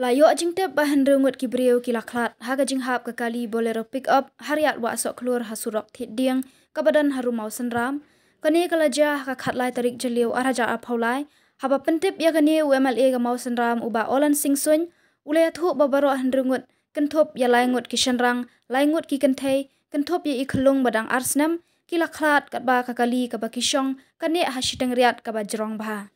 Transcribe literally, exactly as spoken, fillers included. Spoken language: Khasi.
La ïoh jingtip ba hynriew ngut ki briew ki la khlad ha ka jinghap ka kali Bolero pickup ha Riat Wahsohkhlur ha surok Thied Dieng kaba don ha Ri Mawsynram. Kane ka la jia ha ka khatlai tarik Jylliew arhajar arphew lai. Haba pyntip ïa kane, u M L A ka Mawsynram, u Bah Olen Singh Suin, u la ïathuh ba baroh hynriew ngut, kynthup ïa lai ngut ki shynrang, lai ngut ki kynthei, kynthup ïa i khyllung ba dang ar snem, ki la khlad katba ka kali kaba ki shong ka neh ha shiteng riat kaba jrong bha.